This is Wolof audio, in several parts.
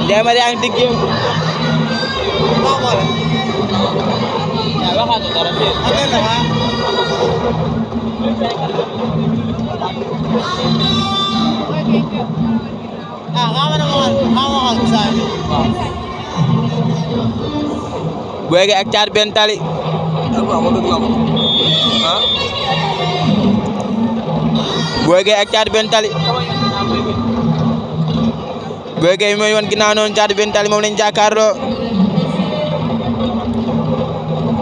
Dia yang tinggi. Ya, bakal tuh taruh sih. Gue kayak acar bentali. Gue kayak acar bentali. Boy Gueye mooy wan ginnaaw noonu Thiatou Bentali moom lañ jàkkaarloo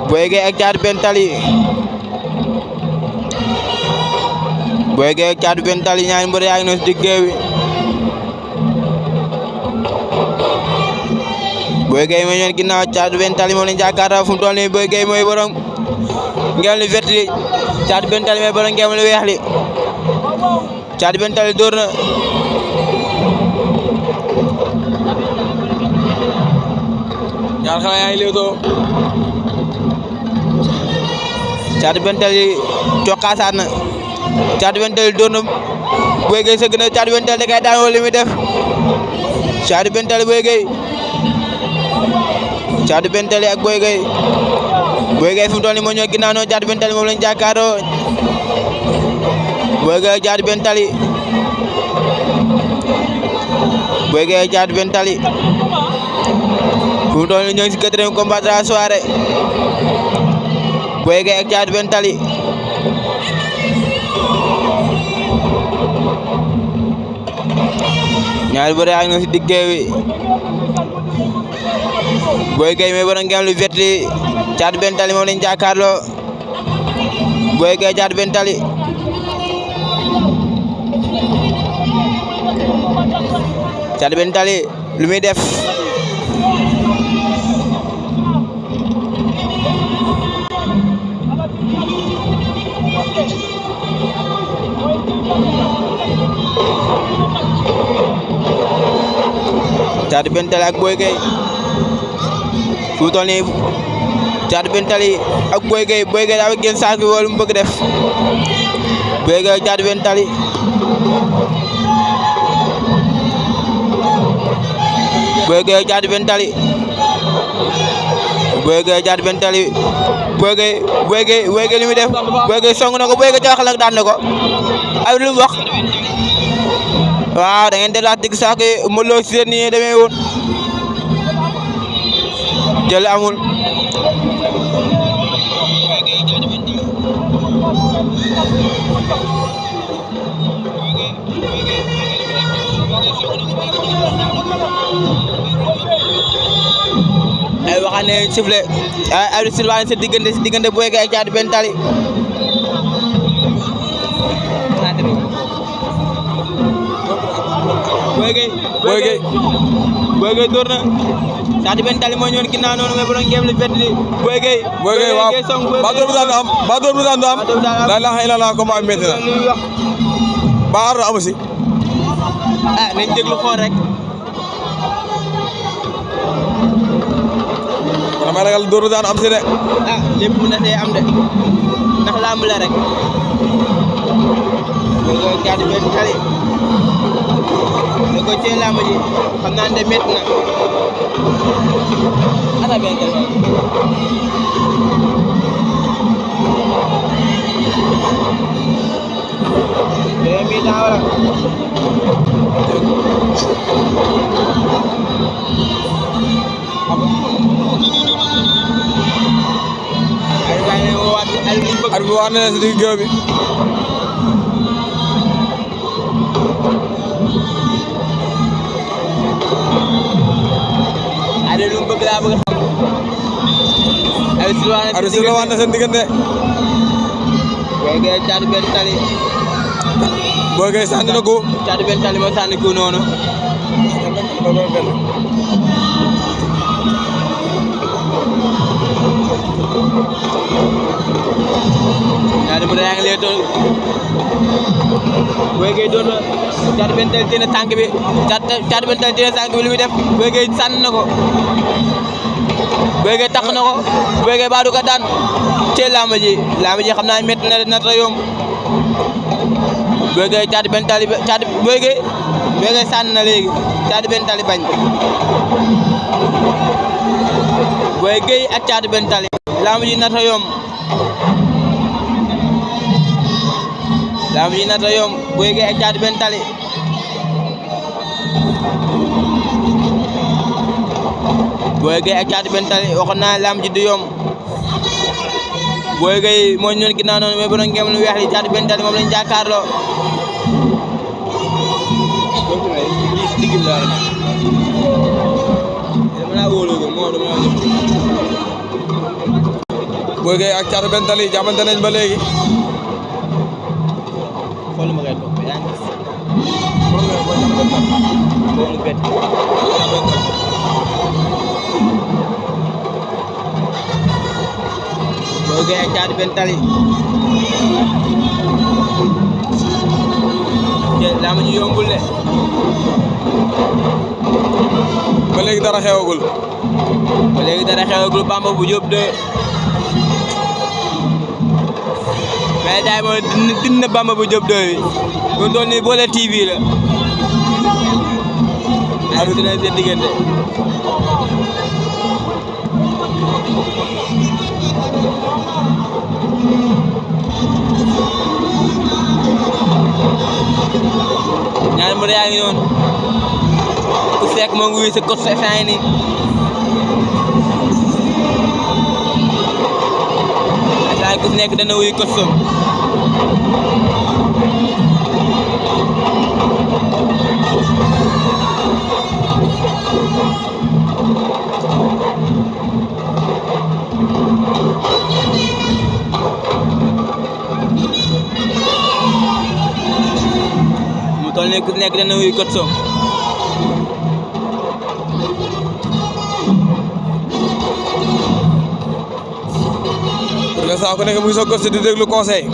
Boy Gueye ak Thiatou Bentali Boy Gueye ak Thiatou Bentali ñaari mbër yaa ngi noonu si digg géew bi Boy Gueye mooy wan ginnaaw Thiatou Bentali moom lañ jàkkaarloo fu mu toll nii Boy Gueye mooy borom ngeen li vert li Thiatou Bentali mooy borom ngeen li weex li Thiatou Bentali door na ñaar xale yaa ngi léewtoo Thiatou Bentali cokkaasaat na Thiatou Bentali door na Boy Gueye sëgg na Thiatou Bentali da kay daan wala li muy def Thiatou Bentali Boy Gueye Thiatou Bentali ak Boy Gueye Boy Gueye fu mu toll nii moo ñëw ginnaaw noonu Thiatou Bentali moom lañ jàkkaaroo Boy Gueye ak Thiatou Bentali Boy Gueye ak Thiatou Bentali fu mu toll nii ñoo ngi si quatrième combat de la soirée Boy Gueye ak Thiatou Bentali ñaari bëre ak na si digg wi Boy Gueye mooy borom ngeen lu vert li Thiatou Bentali moom lañ jàkkaarloo Boy Gueye Thiatou Bentali Thiatou Bentali lu muy def Thiatou Bentali ak Boy Gueye fu mu toll nii Thiatou Bentali ak Boy Gueye Boy Gueye daa génn saako bi wala mu bëgg def Boy Gueye ak Thiatou Bentali Boy Gueye ak Thiatou Bentali Boy Gueye ak Thiatou Bentali Boy Gueye li muy def Boy Gueye song na ko Boy Gueye caxal ak daan na ko ay lu mu wax waaw da ngeen di laaj digg saako yi Modou Lo si nii demee woon jël amul ay waxane sifflé ay silvane si diggante Boy Gueye ak Thiatou Bentali Boy Gueye door na Thiatou Bentali moo ñëwoon ginnaaw noonu mais borom ngeen li vert li Boy Gueye waaw ba door bu daan am la ilaha illallah ko ma metti na ba ar amu si nañ déglu xool rek dama ragal door bu daan am si de lépp mën na see am de ndax lamb la rek Boy Gueye Thiatou Bentali da ko ci lamb ji xam naa ne métti na ana Bentali mi daa war a arbitre bi wax na leen si digg géew bi arbitre lu mu bëgg laa bëgg xam arbitre si la wax na seen diggante Boy Gueye Thiatou benn tali Boy Gueye sànni na ko Thiatou benn tali moo sànni ko noonu ñaari mbër yaa ngi leetoo Boy Gueye doon na Thiatou benn tali téye na tànk bi Thiatou benn tali téye na tànk bi lu muy def Boy Gueye sànni na ko Boy Gueye takk na ko Boy Gueye baa du ko daan ci làmb ji xam naa métti na ta yomb Boy Gueye Thiatou benn tali Boy Gueye sànni na léegi Thiatou benn tali bañ Boy Gueye ak Thiatou benn tali làmb ji nata yomb Boy Gueye ak Thiatou benn tali Boy Gueye ak Thiatou benn tali waxoon naa làmb ji du yomb Boy Gueye moo ñëwoon ginnaaw noonu mais bu doon ngeen lu weex li Thiatou benn tali moom lañu jàkkaarloo Boy Gueye ak Thiatou benn tali jàppante nañ ba léegi xool ma koy topp yaa ngi Boy Gueye ak Thiatou benn tali làmb ji yombul de ba léegi dara xewagul Bamba bu Jóob de mais daay moo dina Bamba bu Jóob de bi bu doon ni boole TV la arbitre na seen diggante ñaari mbër yaa ngi noonu ku fekk moo ngi wuyu sa kot sa saa ni saa ku nekk dana wuyu kot som mu toll nii ku nekk dana wuyu kot som saa ku nekk mu ngi soog a di déglu conseil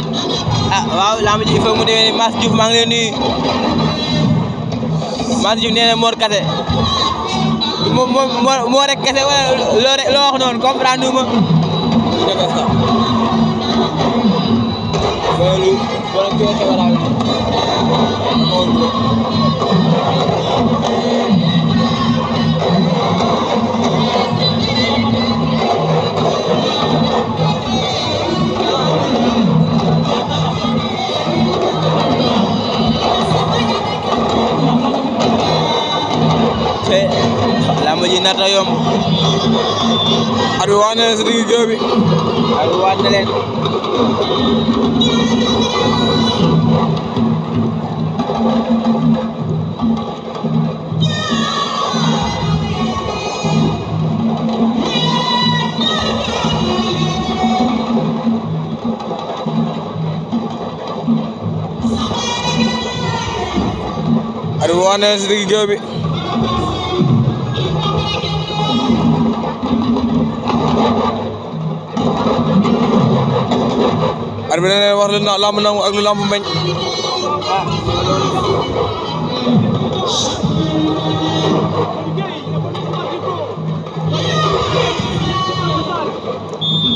waaw lamb ji il faut mu demee Mass Diouf maa ngi leen nuyu Mass Diouf nee na Mor Kase moo rek kese wala loo wax noonu comprendre ma loolu borom kii xew la lamb ji nata yomb arbitre waat na leen si digg géew bi arbitre waat na leen arbitre waat na leen si digg géew bi arbitre ne wax lu lamb nangu ak lu lamb bañ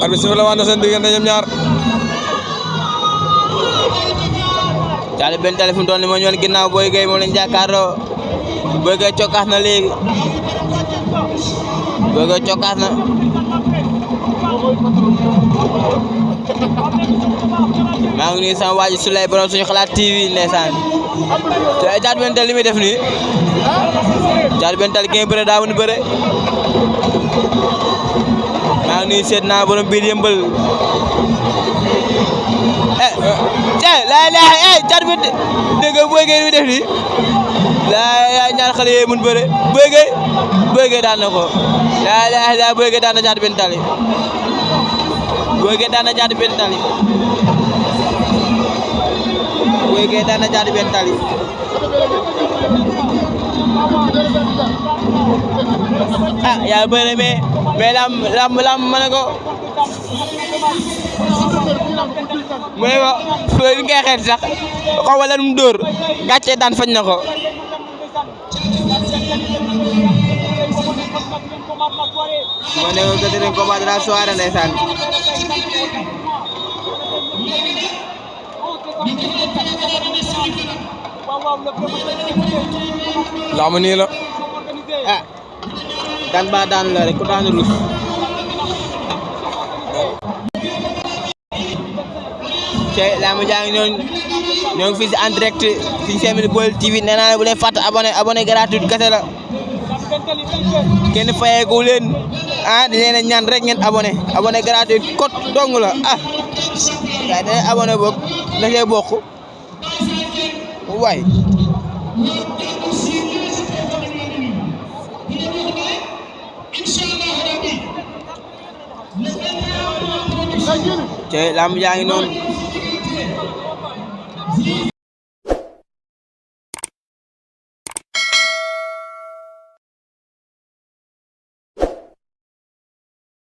arbitre si la wax na seen diggante ñoom ñaar Thiatou benn tali fu mu toll nii moo ñëwoon ginnaaw Boy Gueye moom lañ jàkkaarloo Boy Gueye cokkaas na léegi Boy Gueye cokkaas na maa ngi nuyu sama waa ji Souley borom suñu xalaat TV ndeysaan te Thiatou benn tali li muy def nii Thiatou benn tali ki nga bëre daa mën bëre maa ngi nuyu seet naa borom biir yëmbal car bi dégg nga Boy Gueye def nii ñaar xale yooyu mun bëre Boy Gueye daan na ko Boy Gueye daan na Caatu Bentali Boy Gueye daan na Caatu Bentali Boy Gueye daan na Caatu Bentali yaa bëre mais lam ma ne ko mu ne ko li ngay xeet sax xaw ma lan mu dóor gàcce daan fañ na ko ma ne ko quatrième combat de la soirée ndeysaan laamu nii la daan ba daan la rek ku daan rus te laamu jaa ngi ñoo ngi fii si en direct si Sen Baol TV nee naa ne bu leen fàtte abonné gratuit kese la kenn fayeeku leen di leen ñaan rek ngeen abonné gratuit kot dong la yaa ne abonné boog da cee bokk waay te lamb jaa ngi noonu